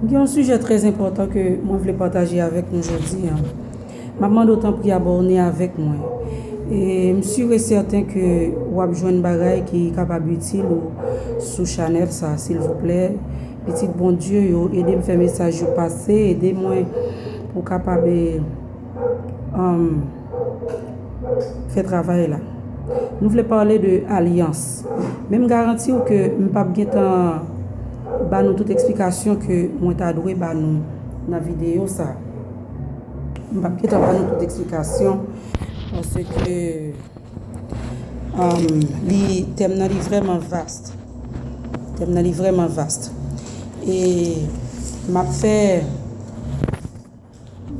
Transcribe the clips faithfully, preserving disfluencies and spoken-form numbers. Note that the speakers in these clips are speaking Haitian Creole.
Gen yon sijè trè enpòtan ke mwen vle pataje avèk nou jodi a. M ap mande w tanpri abòne avèk mwen. E m si e sèten ke w ap jwenn bagay ki kapab itil ou sou chanèl sa, silvouplè. Pitit Bondye yo, ede m fè mesaj yo pase, ede mwen pou kapab, e, um, fè travay la. Nou vle pale de alyans. Men m garanti w ke m p ap gentan ba nou tout eksplikasyon ke mwen ta dwe ba nou nan videyo sa. M p ap gentan ba nou tout eksplikasyon paske, um, li, tèm nan li vrèman vast. Tèm nan li vrèman vast. E m ap fè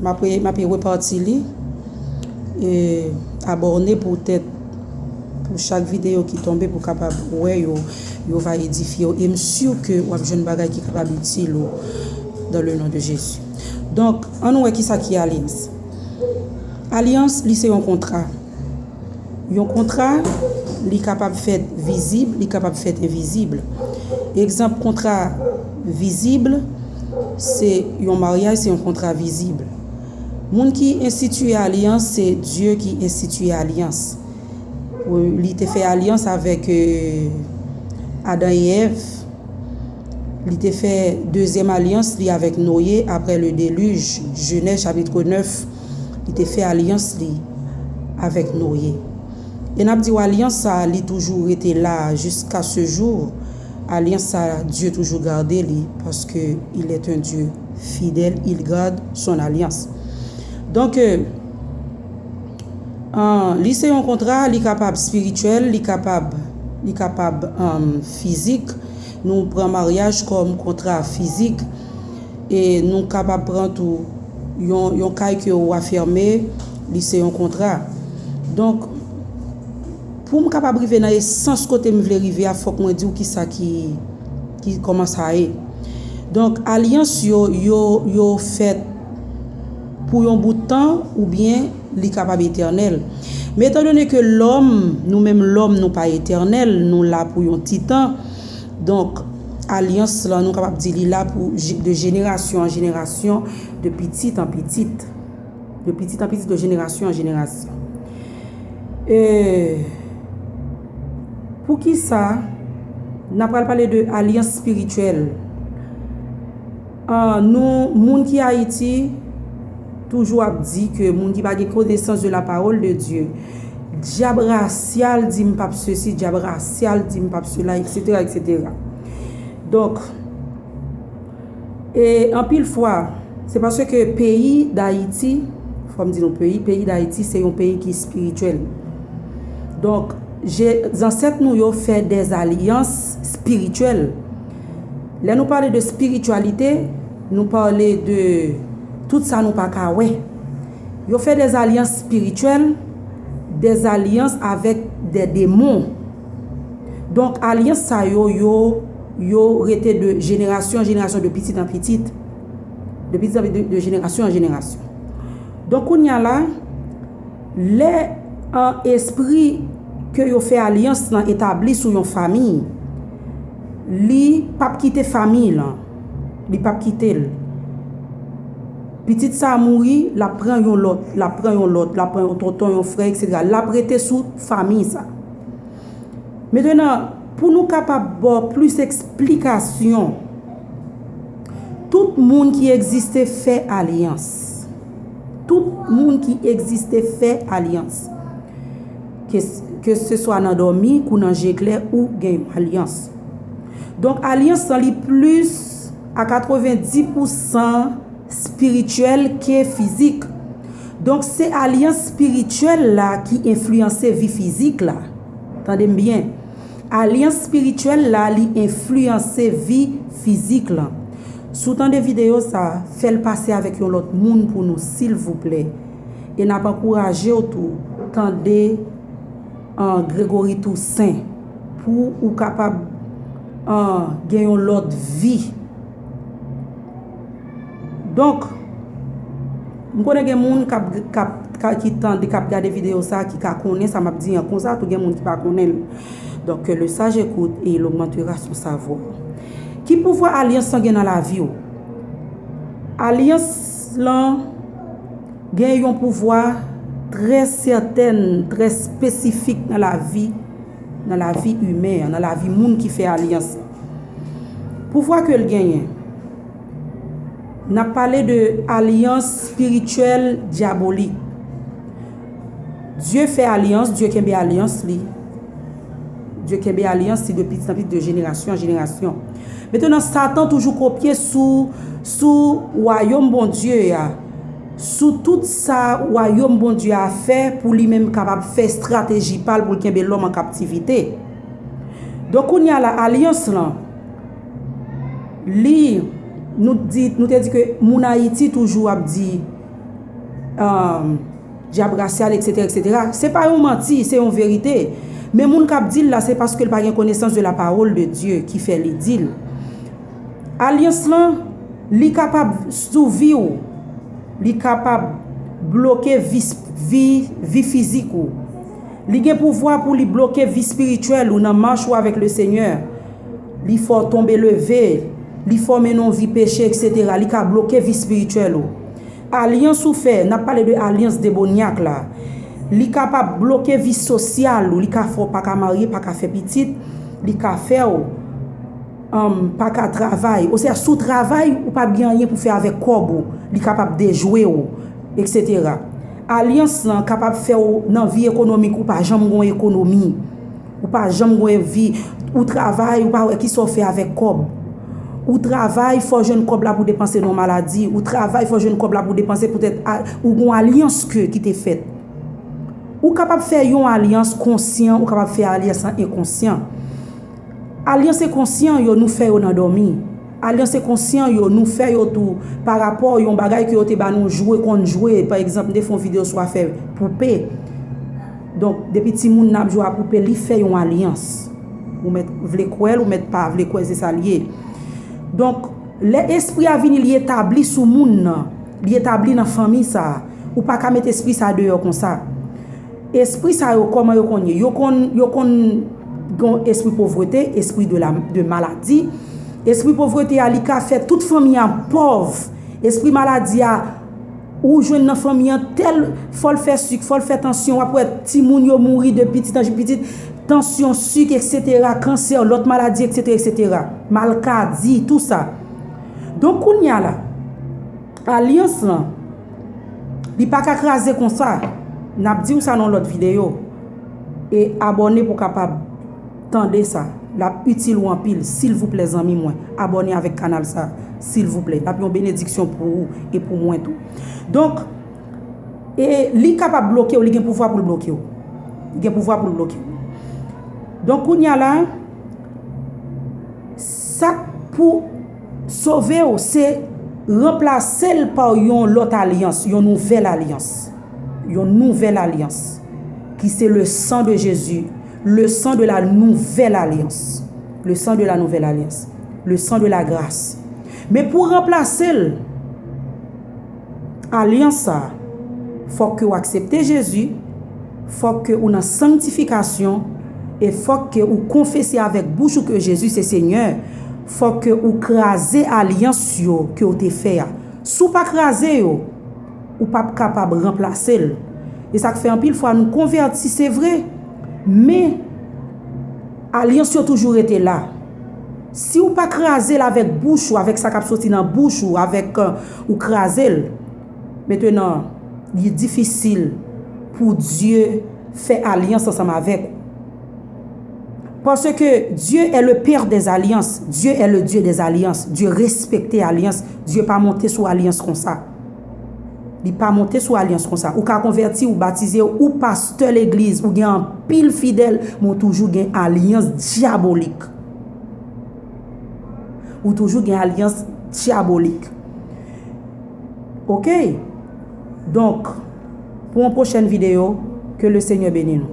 M ap, m ap repati li. E abòne poutèt pou chak videyo ki tonbe pou kapab wè yo, yo va edifye w. E m si ke w ap jwenn bagay ki kapab itil ou dans le nom de Jésus. Donk, ann wè kisa ki alyans. Alyans, li se yon kontra. Yon kontra, li kapab fèt vizib, li kapab fèt envizib. Egzanp kontra vizib, se yon maryaj, se yon kontra vizib. Moun ki enstitiye alyans, se Dye ki enstitiye alyans. Li te fè alyans avèk, e, Adan e Èv. Li te fè dezyèm alyans li avèk Noye apre le delij, Jenèz chapit nèf, li te fè alyans li avèk Noye. E n ap di w alyans sa a, li toujou rete la jiska se jou. Alyans sa a, Dye toujou gade li, paske il est un Dieu fidèle, il garde son alliance. Donk, e, an, li se yon kontra, li kapab espirityèl, li kapab, li kapab, an, fizik. Nou pran maryaj kòm kontra fizik. E nou kapab pran tou yon, yon kay ke ou afime, li se yon kontra. Donk, pou m kapab rive nan esans kote m vle rive a, fòk mwen di w kisa ki, ki, kòman sa ye. Donk, alyans yo, yo, yo fèt pou yon bout tan oubyen li kapab etènèl. Men etandone ke lòm, nou menm lòm, nou pa etènèl, nou la pou yon ti tan. Donk, alyans lan, nou kapab di li la pou je-, de jenerasyon an jenerasyon, de pitit an pitit. De pitit an pitit, de jenerasyon an jenerasyon. E poukisa n ap pral pale de alyans espirityèl? Ah, nou, moun ki Ayiti, toujou ap di ke moun ki pa gen konesans de la parole de Dieu, dyab rasyal di m p ap sesi, dyab rasyal di m p ap sela, et cetera, et cetera. Donk, e anpil fwa, se paske peyi Dayiti, fò m di nou peyi, peyi Dayiti se yon peyi ki espirityèl. Donk, je-, zansèt nou yo fè dèzalyans espirityèl. Lè nou pale de espirityalite, nou pale de tout sa nou pa ka wè. Yo fè dèzalyans espirityèl, dèzalyans avèk dè demon. Donk, alyans sa yo, yo, yo rete de jenerasyon an jenerasyon, de pitit an pitit. De pitit an pitit, de, de jenerasyon an jenerasyon. Donk, kounye a la, lè an espri ke yo fè alyans lan etabli sou yon fanmi, li p ap kite fanmi lan. Li p ap kite l. Pitit sa a mouri, l ap pran yon lòt, l ap pran yon lòt, l ap pran yon tonton, yon frè, et cetera. L ap rete sou fanmi sa. Mentenan, pou nou kapab ba w plis eksplikasyon, tout moun ki egziste fè alyans. Tout moun ki egziste fè alyans. Ke, ke se swa nan dòmi kou nan je klè ou gen yon alyans. Donk, alyans lan li plis a katrevenndis pousan espirityèl ke fizik. Donk, se alyans espirityèl la ki enfliyanse vi fizik la. Tande m byen. Alyans espirityèl la, li enfliyanse vi fizik lan. Si w tande videyo sa, fè l pase avèk yon lòt moun pou nou, silvouplè. E n ap ankouraje w tou, tande, an, Gregory Toussaint, pou ou kapab, an, gen yon lòt vi. Donk, m konnen gen moun k ap, k ap, ka, ki tande, k ap gade videyo sa, ki ka konnen sa m ap di an konsa, tou gen moun ki pa konnen l. Donc, que le sage écoute et il augmentera son savoir. Ki pouvwa alyans lan gen nan lavi w? Alyans lan gen yon pouvwa trè sètèn, trè espesifik nan lavi, nan lavi imen an, nan lavi moun ki fè alyans lan. Pouvwa ke l genyen, n ap pale de alyans espirityèl dyabolik. Dye fè alyans, Dye kenbe alyans li. Dye kenbe alyans li de pitit an pitit, de jenerasyon an jenerasyon. Mentenan, Satan toujou kopye sou, sou wayòm Bondye a, sou tout sa wayòm Bondye a fè pou li menm kapab fè estrateji pa l pou l kenbe lòm an kaptivite. Donk, kounye a la, alyans lan, li, nou di, nou te di ke moun Ayiti toujou ap di, um, dyab rasyal, etsetera, etsetera. Se pa yon manti, se yon verite. Men moun k ap di l la, se paske l pa gen konesans de la parole de Dieu ki fè li di l. Alyans lan, li kapab sou vi w, li kapab bloke vi, vi, vi fizik ou. Li gen pouvwa pou li bloke vi espirityèl ou nan mach ou avèk le Senyè. Li fè w tonbe leve, li fè w mennen yon vi peche, etsetera. Li ka bloke vi espirityèl ou. Alyans ou fè, n ap pale de alyans demonyak la. Li kapab bloke vi sosyal ou, li ka fè w pa ka marye, pa ka fè pitit, li ka fè w, um, pa ka travay. Osea, si w travay, ou p ap gen anyen pou fè avèk kòb ou, li kapab dejwe w, etsetera. Alyans lan kapab fè w nan vi ekonomik ou pa janm gon ekonomi. Ou pa janm gen vi, ou travay, ou pa wè kisa w fè avèk kòb. Ou travay, fò w jwenn kòb la pou depanse nan maladi. Ou travay, fò w jwenn kòb la pou depanse poutèt a, ou gen yon alyans ke, ki te fèt. Ou kapab fè yon alyans konsyan, ou kapab fè alyans enkonsyan. Alyans enkonsyan yo, nou fè yo nan dòmi. Alyans enkonsyan yo, nou fè yo tou pa rapò yon bagay ke yo te ba nou jwe, konn jwe. Pa egzanp, m te fè yon videyo sou afè poupe. Donk, depi timoun nan ap jwe a poupe, li fè yon alyans. Ou mèt vle kwè l, ou mèt pa vle kwè, se sa l ye. Donk, lè espri a vini, li etabli sou moun nan, li etabli nan fanmi sa a, ou pa ka met espri sa a deyò konsa. Espri sa yo, kòman yo konn ye? Yo konn, yo konn gen espri povrete, espri de la, de maladi. Espri povrete a, li ka fè tout fanmi an pòv. Espri maladi a, ou jwenn nan fanmi an tèl, fò l fè sik, fò l fè tansyon, w ap wè timoun yo mouri de pitit an pitit, tansyon, sik, etsetera, kansè, lòt maladi, etsetera, etsetera. Malkadi, tou sa. Donk, kounye a la, alyans lan, li pa ka kraze konsa. N ap di w sa nan lòt videyo. E abòne pou w kapab tande sa. L ap itil ou anpil. Silvouplè, zanmi mwen, abòne avèk kanal sa. Silvouplè. L ap yon benediksyon pou ou e pou mwen tou. Donk, e li kapab bloke w, li gen pouvwa pou l bloke w. Li gen pouvwa pou l bloke w. Donk, kounye a la, sa k pou sove w, se ranplase l pa yon lòt alyans, yon nouvèl alyans. Yon nouvèl alyans, ki se le sang de Jésus, le sang de la nouvelle alliance. Le sang de la nouvelle alliance. Le sang de la grâce. Men pou ranplase l, alyans sa, fòk ke w aksepte Jezi, fòk ke ou nan sanktifikasyon, e fòk ke ou konfese avèk bouch ou ke Jezi se Senyè, fòk ke ou kraze alyans yo ke w te fè a. Si w pa kraze yo, ou p ap kapab ranplase l. E sa k fè anpil fwa nou konvèti, se vre, men alyans yo toujou rete la. Si w pa kraze l avèk bouch ou, avèk sa k ap soti nan bouch ou, avèk, euh, ou kraze l, mentenan, li difisil pou Dye fè alyans ansanm avèk ou. Parce que Dieu est le Père des alliances, Dieu est le Dieu des alliances, Dye respekte alyans, Dye pa monte sou alyans konsa. Li pa monte sou alyans konsa. Ou ka konvèti, ou batize, ou pastè legliz, ou gen anpil fidèl, men ou toujou gen alyans dyabolik. Ou toujou gen alyans dyabolik. Oke? Donk, pou yon pwochèn videyo, ke le Senyè beni nou.